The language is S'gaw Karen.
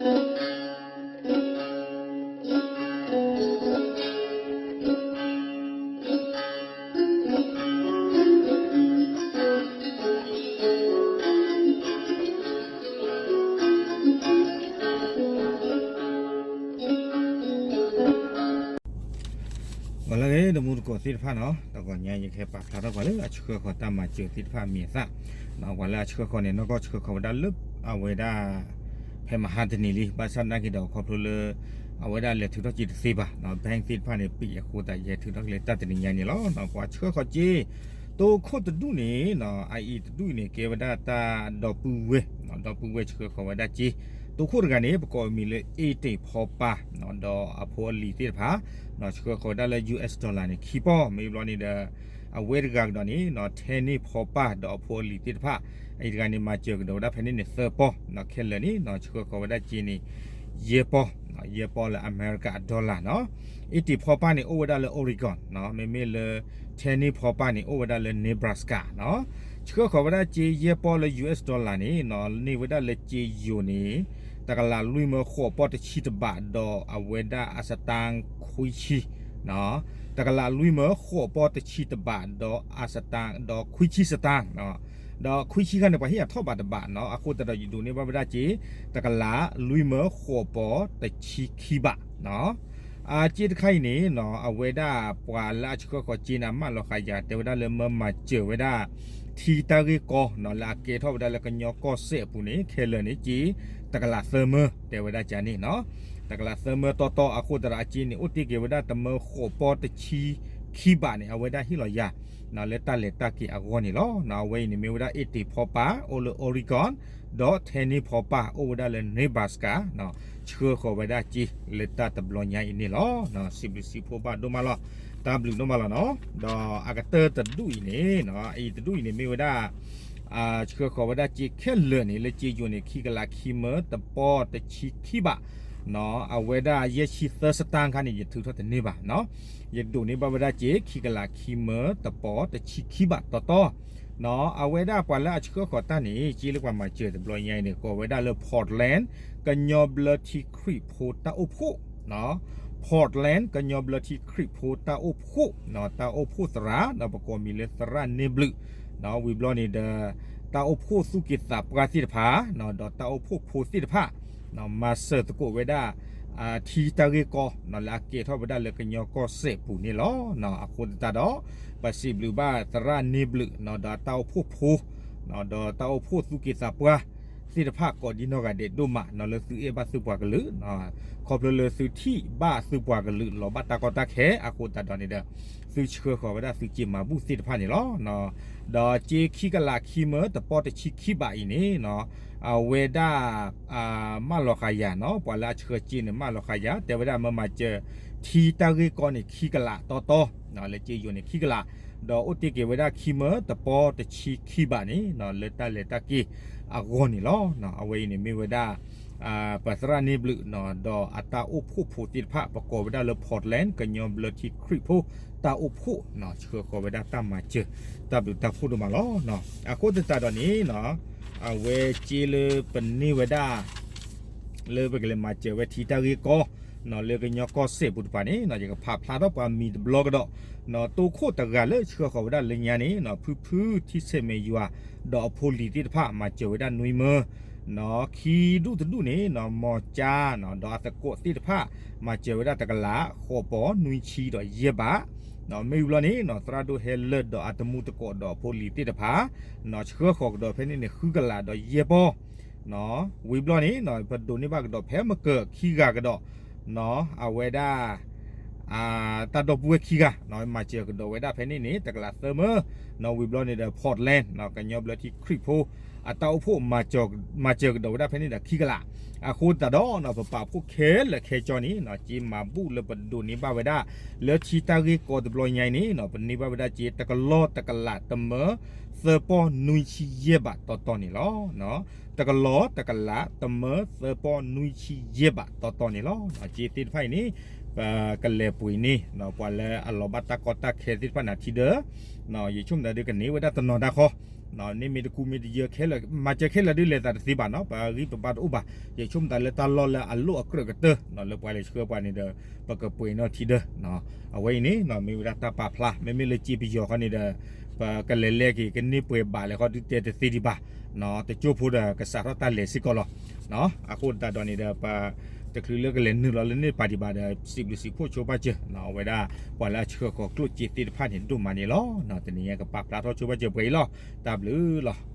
ဂီၤလၢအဂ့ၤ ဒီမုၢ်သကိးသ့ၣ်တဖၣ်နီၤ, တဂီၤညါယကဟဲပာ်ဖျါထီၣ်ပှၤလၢအဆှၢဃီၤတၢ်မၤစၢၤသ့ၣ်တဖၣ်အမံၤအသၣ်, ပှၤလၢအဆှၢဃီၤန့ၣ် နီၢ်ကီၢ်ဆှၢဃီၤဝဲဒၣ်လၢအဝဲဒၣ် ဖဲမဟါတနံၤလံ, ဘၣ်ဆၣ်သနာ်က့ဒီးခီဖျိလၢ အဝဲဒၣ်လဲၤထုးထီၣ်စ့တသ့ဘၣ်, bank သ့ၣ်တဖၣ်န့ၣ် ပံးအဃိသတး ယဟဲထုးထီၣ်က့ၤလၢတၢ်တနံၤညါန့ၣ်လီၤ. ပှၤဆှၢဃီၤစ့ တိခိၣ်တဒူၣ်န့ၣ် အအံၤတဒူၣ်အံၤန့ၣ် ကဲဝဲဒၣ်တၢ်ဒီပုၢ်ဝဲၢ်, ဒီပုၢ်ဝဲၢ်ဆှၢဃီၤဝဲဒၣ်စ့, တိခိၣ်တဂၤန့ၣ် ပကိးအမံၤလၢ အ့တ့ၢ်ဖီပၢ် ဒီးအဖိအလံၤသ့ၣ်တဖၣ် ဆှၢဃီၤဝဲဒၣ်လၢ US dollar န့ၣ် ခံပီၢ်, မ့ၢ်ဘျီန့ၣ်ဒီး အဝဲတဂၤကဒီးန့ၣ် ထဲန့ၢ်ဖီပၢ် ဒီးအဖိအလံၤသ့ၣ်တဖၣ် အအံၤတဂၤန့ၣ် မၤစၢၤကဒီးဝဲဒၣ်ဖဲန့ၣ်န့ၣ် သၢပီၢ်, ခဲလၢာ်န့ၣ် ဆှၢဃီၤဝဲဒၣ်စ့န့ၣ် ယဲၢ်ပီၢ်, ယဲၢ်ပီၢ်လၢအမဲရကၤအ dollar နီၤ. အ့တ့ၢ်ဖီပၢ်န့ၣ် အိၣ်ဝဲဒၣ်လၢ Oregon နီၤ, မ့မ့ၢ်လၢ ထဲန့ၢ်ဖီပၢ်န့ၣ် အိၣ်ဝဲဒၣ်လၢ Nebraska နီၤ. ဆှၢဃီၤဝဲဒၣ်စ့ယဲၢ်ပီၢ်လၢ US dollar န့ၣ်နီၤ, န့ၢ်ဝဲဒၣ်လၢစ့ယိၤန့ၣ် တကလးလွံၢ်မၢဃိးပီၢ်တဆံတဘး ဒီးအဝဲဒၣ်အစတၣ်ခွံဆံ, တကလးလွံၢ်မၢဃိးပီၢ်တဆံတဘး ဒီးအစတၣ် ဒီးခွံဆံစတၣ်, ဒီးခွံဆံခါန့ၣ် ပှၤဟ့ၣ်အထီၣ်ဘးတဘးနီၤ, အဃိသတးဒီးယဒိးန့ၢ်ဘၣ်ဝဲဒၣ်စ့ တကလးလွံၢ်မၢဃိးပီၢ်တဆံခံဘးနီၤ. အစ့တခါအံၤန့ၣ်နီၤ, အဝဲဒၣ်ပှၤလၢအဆှၢဃီၤစ့န့ၣ် အမၢလီၤဃာ်ယၤ တဲဝဲဒၣ်လၢမၢမၤစၢၤဝဲဒၣ် ထံတၢ်ဂ့ၢ်ကီနီၤ, လၢအကဲထီၣ်ဝဲဒၣ်လၢကညီကီၢ်စဲၣ်အပူၤန့ၣ် ခဲလၢာ်န့ၣ် စ့တကလးသၢမၢ တဲဝဲဒၣ်ကန့ၣ်နီၤ. တကလးသၢမၢတီတီ အဃိသတးဒီးအစ့န့ၣ် အိၣ်တ့ၢ်က့ၤဝဲဒၣ်တမၢဃိးပီၢ်တဆံခံဘးန့ၣ် အဝဲဒၣ်ဟ့ၣ်လီၤယၤ လၢတၢ်လဲၤတၢ်က့ၤအဂီၢ်န့ၣ်လီၤ. အဝဲအံၤန့ၣ်မ့ၢ်ဝဲဒၣ် အ့တ့ၢ်ဖီပၢ် အိၣ်လၢ Oregon ဒီးထဲန့ၢ်ဖီပၢ် အိၣ်ဝဲဒၣ်လၢ Nebraska ဆှၢဃီၤဝဲဒၣ်စ့လၢတၢ်တဘျီညါအံၤန့ၣ်လီၤ. စံးဘျုးစံးဖှိၣ်ဘၣ်ဒိၣ်မးလီၤ, တၢ်ဘျုးဒိၣ်မးလီၤနီၤ. ဒီးအကတၢၢ်တဒူၣ်အံၤန့ၣ်, အအံၤတဒူၣ်အံၤန့ၣ်မ့ၢ်ဝဲဒၣ် ဆှၢဃီၤဝဲဒၣ်စ့ခဲလၢာ်န့ၣ် လၢစ့ယိၤန့ၣ် ခံကလးခံမၢတပီၢ်တဆံခံဘး, အဝဲဒၣ်ယဲၢ်ဆံသၢစတၣ်ခါန့ၣ် ယထုးထီၣ်တန့ၢ်ဘၣ်နီၤ, ယဒိးန့ၢ်ဘၣ်ဝဲဒၣ်စ့ ခံကလးခံမၢတပီၢ်တဆံခံဘးတီတီ အဝဲဒၣ်ပှၤလၢအဆှၢဃီၤတၢ်န့ၣ် စ့လၢပှၤမၤစၢၤတဘျီညါအံၤန့ၣ် ကိးဝဲဒၣ်လၢ Portland ကညီဘျၢထံခရံာ်ဖိတၢ်အိၣ်ဖှိၣ်, Portland ကညီဘျၢထံခရံာ်ဖိတၢ်အိၣ်ဖှိၣ်, တၢ်အိၣ်ဖှိၣ်သရၣ် ဒီးပကိးမံၤလၢသရၣ်န့ၢ်ဘျုး, ဝံၤဘျီန့ၣ်ဒီး တၢ်အိၣ်ဖှိၣ်သူၣ်က့သးပှၢ်သ့ၣ်တဖၣ် ဒီးတၢ်အိၣ်ဖှိၣ်ဖိသ့ၣ်တဖၣ် မၤစၢၤသကိးဝဲဒၣ် ထံတၢ်ဂ့ၢ်ကီ လၢအကဲထီၣ်ဝဲဒၣ်လၢကညီကီၢ်စဲၣ်ပူၤန့ၣ်လီၤ. အဃိသတးဒီး ပစံးဘျုးဘၣ်သရၣ်န့ၢ်ဘျုး ဒီးတၢ်အိၣ်ဖှိၣ်ဖိ ဒီးတၢ်အိၣ်ဖှိၣ်သူၣ်က့သးပှၢ်သ့ၣ်တဖၣ် ကိးဒံနီၢ်ဂၤဒဲးဒိၣ်မး လၢသုအဲၣ်ဘၣ်သုပှၤကလုာ်, ခီဖျိလၢသုထံၣ်ဘၣ်သုပှၤကလုာ် လီၤဘၣ်တၢ်ကီတၢ်ခဲ အဃိသတးဒီးန့ၣ်ဒီး သုဆှၢဃီၤဝဲဒၣ်သုစ့မၤဘူၣ်သ့ၣ်တဖၣ်န့ၣ်လီၤ. ဒီးစ့ခံကလးခံမၢတပီၢ်တဆံခံဘးအံၤန့ၣ် အဝဲဒၣ် မၢလီၤဃာ်ယၤနီၤ, ပှၤလၢအဆှၢစ့န့ၣ် မၢလီၤဃာ်ယၤ တဲဝဲဒၣ်မၢမၤစၢၤ ထံတၢ်ဂ့ၢ်ကီန့ၣ် ခံကလးတီတီ, လၢစ့ယိၤန့ၣ် ခံကလး, ဒီးအိၣ်တ့ၢ်က့ၤဝဲဒၣ်ခံမၢတပီၢ်တဆံခံဘးန့ၣ် လၢတၢ်လဲၤတၢ်က့ၤအဂီၢ်န့ၣ်လီၤ. အဝဲအံၤန့ၣ်မ့ၢ်ဝဲဒၣ် ပသရၣ်န့ၢ်ဘျုး ဒီးအတၢ်အိၣ်ဖှိၣ်ဖိသ့ၣ်တဖၣ် ပကိးဝဲဒၣ်လၢ Portland ကညီဘျၢထံခရံာ်ဖိတၢ်အိၣ်ဖှိၣ် ဆှၢဃီၤဝဲဒၣ်တၢ်မၤစၢၤ တၢ်ဘျုးတၢ်ဖှိၣ်ဒိၣ်မးလီၤ. အဃိသတးဒီးန့ၣ် အဝဲစ့လၢပန့ၢ်ဝဲဒၣ် လၢပကလဲၤမၤစၢၤဝဲထံတၢ်ဂ့ၢ်ကီ လၢကညီကီၢ်စဲၣ်ပူၤတဖၣ်န့ၣ် ယကဖးဖျါထီၣ်ပှၤမံၤတဘျီကဒီး, တိခိၣ်တဂၤလၢဆှၢဃီၤဝဲဒၣ်လၢညါန့ၣ် ဖုဖုထံဆဲးမဲာ်ယွၤ ဒီးအဖိလံၤသ့ၣ်တဖၣ် မၤစၢၤဝဲဒၣ်နွံမၢ, ခံဒူၣ်တဒူၣ်န့ၣ် မီၤကၠါ ဒီးအသကိးသ့ၣ်တဖၣ် မၤစၢၤဝဲဒၣ်တကလး ဃိးပီၢ်နွံဆံဒီးယဲၢ်ဘး, မ့ၢ်ဝံၤဘျီန့ၣ် သရၣ်ဒိၣ်ဟဲလၢာ်ဒီးအတမူတကိးဒီးအဖိလံၤသ့ၣ်တဖၣ် ဆှၢဃီၤကဒီးဖဲန့ၣ်န့ၣ် ဃုကလးဒီးယဲၢ်ပီၢ်, ဝံၤဘျီန့ၣ် ပဒိးန့ၢ်ဘၣ်ကဒီးဖဲမကၢၤခံဂၤကဒီး အဝဲဒၣ် တၢ်ဒီပုၢ်ဝဲၢ်ခံဂၤ မၤစၢၤကဒီးဝဲဒၣ်ဖဲန့ၣ်န့ၣ် တကလးသၢမၢ, ဝံၤဘျီန့ၣ်ဒီး Portland ကညီဘျၢထံခရံာ်ဖိ အတၢ်အိၣ်ဖှိၣ် မၤစၢၤကဒီးဝဲဒၣ်ဖဲန့ၣ်ဒီးခံကလး, အဃိသတးဒီး ပပာ်ဖှိၣ်ခဲလၢာ်ခဲဆ့န့ၣ် စ့မၤဘူၣ်လၢပဒိးန့ၢ်ဘၣ်ဝဲဒၣ် လၢထံတၢ်ဂ့ၢ်ကီတဘျီညါအံၤန့ၣ် ပန့ၢ်ဘၣ်ဝဲဒၣ်စ့ တကလီၢ်တကလးတမၢ သၢပီၢ်နွံဆံယဲၢ်ဘးတီတီန့ၣ်လီၤ. တကလီၢ်တကလးတမၢ သၢပီၢ်နွံဆံယဲၢ်ဘးတီတီန့ၣ်လီၤ. စ့သ့ၣ်တဖၣ်အံၤန့ၣ် ပကလဲၤပှ့ၤန့ၢ် ပှၤလၢအလီၤဘၣ်တၢ်ကီတၢ်ခဲသ့ၣ်တဖၣ်န့ၣ်ထံဒီး ယဆိကမိၣ်သးဒုးကန့ၢ်ဝဲဒၣ်တနီၤတၢ်ဃီ န့ၣ်မ့ၢ်တကူမ့ၢ်တယၢခဲလၢာ် မၤစၢၤခဲလၢာ်ဒုးလဲၤသးတသ့ဘၣ်နီၤ, ပဂံၢ်ပဘါတအိၣ်ဘၣ်. ယဆိကမိၣ်သးလၢတၢ်လီၢ်လၢအလိၣ်အကြၢးကတၢၢ် လၢပှၤလဲၤဆှၢပှၤန့ၣ်ဒီး ပကပှဲၤနီၣ်ထံဒၢ အဝဲအံၤန့ၣ် မ့ၢ်ဝဲဒၣ်တၢ်ပာ်ဖျါ မ့မ့ၢ်လၢစ့ပယီၤခီန့ၣ်ဒီး ပကလဲၤလဲၤက့ၤကန့ၢ်ပှဲၤဘၣ်လဲၣ်ခီဒုးတဲတသ့ဒံးဘၣ်, တကၠိဖိဒီးကစးထီၣ်တၢ်လဲၤစ့ၢ်ကီးလီၤ. အဃိသတးဒီးန့ၣ်ဒီး ပတချုးလၢကလဲၤနုာ်လီၤလၢန့ၣ်တပၤဒံးဘၣ်ဒီး စံးဘျုးစံးဖှိၣ်ဆိဘၣ်စၢၤ အဝဲဒၣ် ပှၤလၢအဆှၢဃီၤကျိၣ်စ့သ့ၣ်တဖၣ်န့ၣ် ဒိၣ်မးန့ၣ်လီၤ. တနံၤညါကပာ်ဖျါထီၣ်ဆိဘၣ်စၢၤပှဲၤအံၤလီၤ. တၢ်ဘျုးလီၤ.